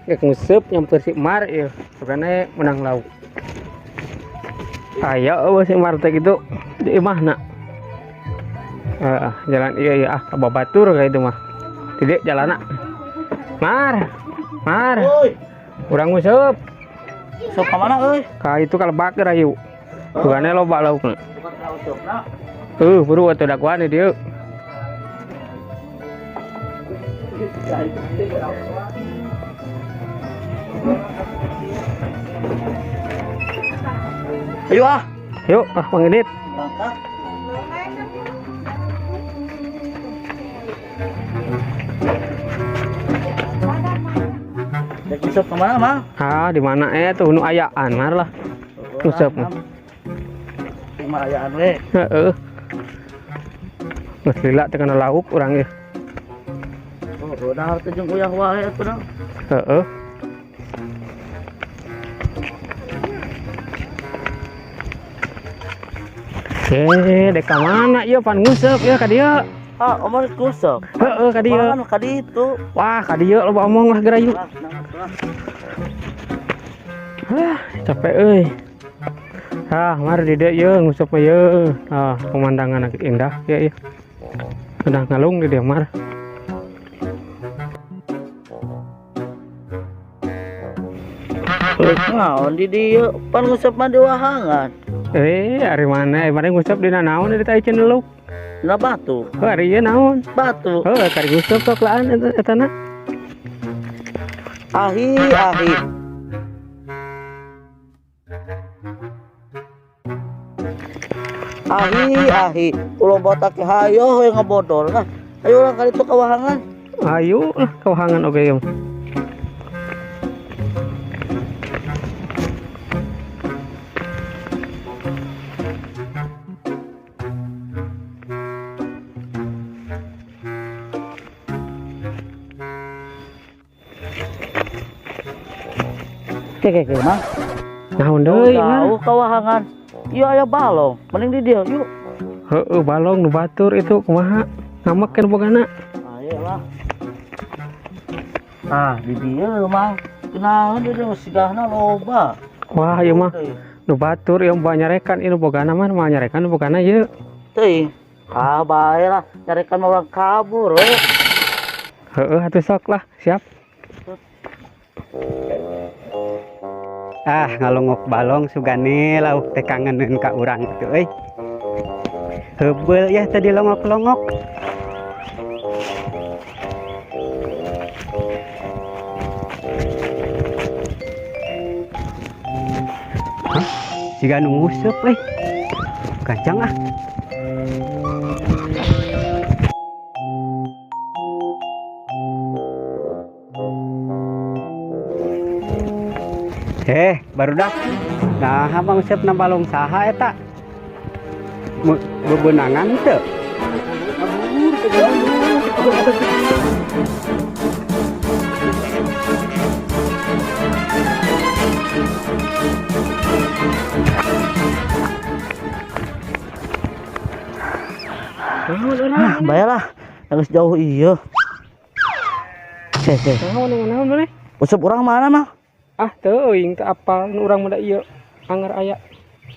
Rek nguseup nyamper si Mar ieu. Sugane menang lauk. Aya eueuh si Mar teh kitu di imahna. Heeh, jalan ieu ieu ah ka babatur ka itu mah. Tidak jalana. Mar. Mar. Oi. Urang nguseup. Sok ka mana euy? Ka itu ka lebak geura yuk. Sugane loba laukna. Buru atuh dakuan di dieu. Ayo ah. Yuk, ah Bang Edit. Dek nguseup kemana, Mang? Ah, di mana tuh nu ayaan mar lah. Nguseup. Cuma ayaan we. Heeh. Geus lila teh kana lauk urang ieu. Oh, dahar teh jeung uyah wae atuh dah. Heeh. Dek ka mana ieu pan nguseup ieu ka dieu? Ah, omong nguseup. Heeh, ka dieu. Mana ka ditu? Wah, ka dieu loba omong lah geura yuk. Hah, capek euy. Ah, mari di dieu ieu nguseup mah ieu. Ah, pemandangan indah ya ieu. Udah ngalung di dieu mar. Naon di dieu pan nguseup mah di wahangan. Ari mana? Mari nguseup dina naon di tai ceneluk? Dina batu. Heuh, ari ieu naon? Batu. Heuh, kari nguseup sok laan eta na. Ahi, ahi. Ahi, ahi. Ulah botak hayo we ngebodor lah. Ayo urang ka ditu ka wahangan. Ayo lah ka wahangan oge ieu. Oke, oke, Mang. Naon deui, Mang? Jauh ka wahangan. Ieu aya balong, mending di dieu yuk. Heeh, balong nu batur itu kumaha? Ngamek kan bogana. Ayo lah. Ah, di dieu, Mang. Kunaon di dieu sigahna loba. Wah, ieu mah nu batur ieu mah nyarekan ieu bogana mah mah nyarekan nu bogana ieu. Teuing. Ah, bae lah, nyarekan mah urang kabur we. Heeh, atuh sok lah, siap. Ah, ngalongok balong sugane lauk teh kangeneun ka urang kitu euy. Heubeul ya tadi longok-longok. Hah? Siga nu nguseup euy. Kacang ah. Barudak. Nah, abang nguseup na balong saha eta? Bebenangan teu? Ah, bayalah. Geus jauh ieu. Ceh, ceh. Naon, naon, naon, Useup urang mana, Mang? Ah, teuing teu apal nu urang mah da ieu anggar aya.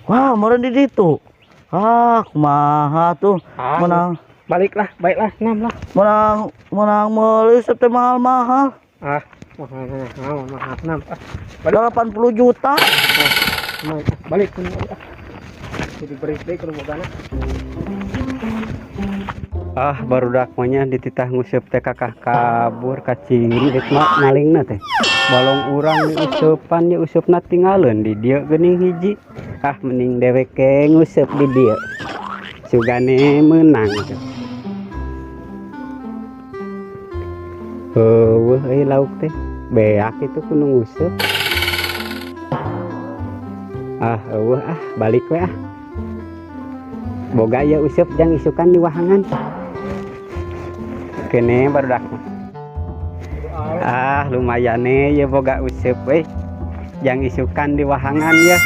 Wah, meureun di ditu. Ah, kumaha tuh? Ah, Menang. Baliklah, baiklah, enam lah. Menang, menang meuli useup teh mahal-mahal. Ah, mahal, mahal, mahal, enam. Ah, balik. 80 juta. Ah, nah, balik, balik, ah. Jadi beri deui ka bogana. Ah, barudak mah nya dititah nguseup teh kakah kabur ka cingri rek malingna teh. Balong urang diuseupan, diusupna tinggaleun di dieu geuning hiji. Ah, mending dewek ge nguseup di dieu. Sugane meunang teh. Heueuh euy lauk teh. Beak itu kudu nguseup. Ah, eueuh ah, balik we ah. Boga ieu useup jang isukan di wahangan. Kene barudak. Ah, lumayan nih ya boga useup euy. Jang isukan di wahangan ya.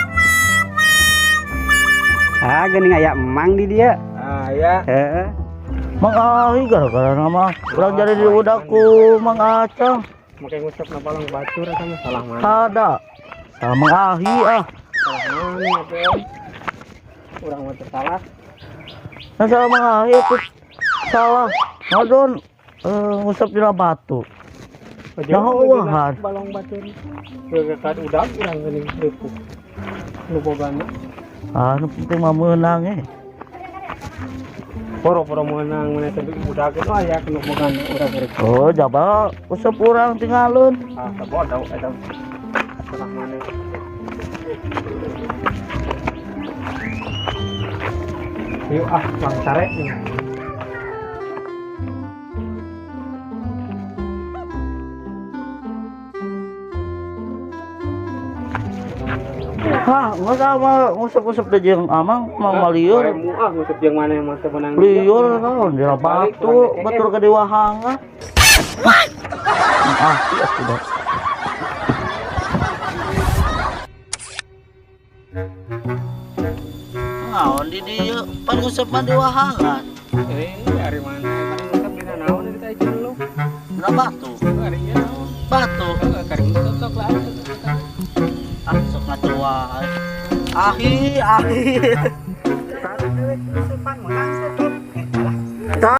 Ah, geuning aya emang di dieu. Ah, ya. Heeh. Mang Ahi gara-gara nama urang jadi diudak ku Mang Acang. Make nguseup na balong batur eta mah salah mana? Kada. Salah Mang Ahi ah. Salah mana atuh? Urang mah teu salah. Nah, salah Mang Ahi itu salah. Ngadon nguseup dina batu. Nah, uwahan. Balong batur. Gegekan udag urang geuning ripuh. Nu bogana. Ah, nu penting mah meunang eh. Poro-poro meunang mun teh udag itu aya nu bogana urang rek. Oh, jaba useup urang tinggalun. Ah, sabodo eta. Salah mana? Yuk ah, Bang Sare nih. Hah, nggak sama nguseup-nguseup deh jeung amang, mang malieur. Ah, nguseup jeung mana yang masa menang. Liur naon dina batu, batur ke diwahangan. Ah, iya sudah. Naon di dieu, pan nguseup mah diwahangan. Eh, ari mana? Kan nguseup dina naon eta ieu lu? Dina batu. Ari ieu naon? Batu. Heeh, kari nguseup sok lah. Ah, sok ngaco wae. Ahi, ahi.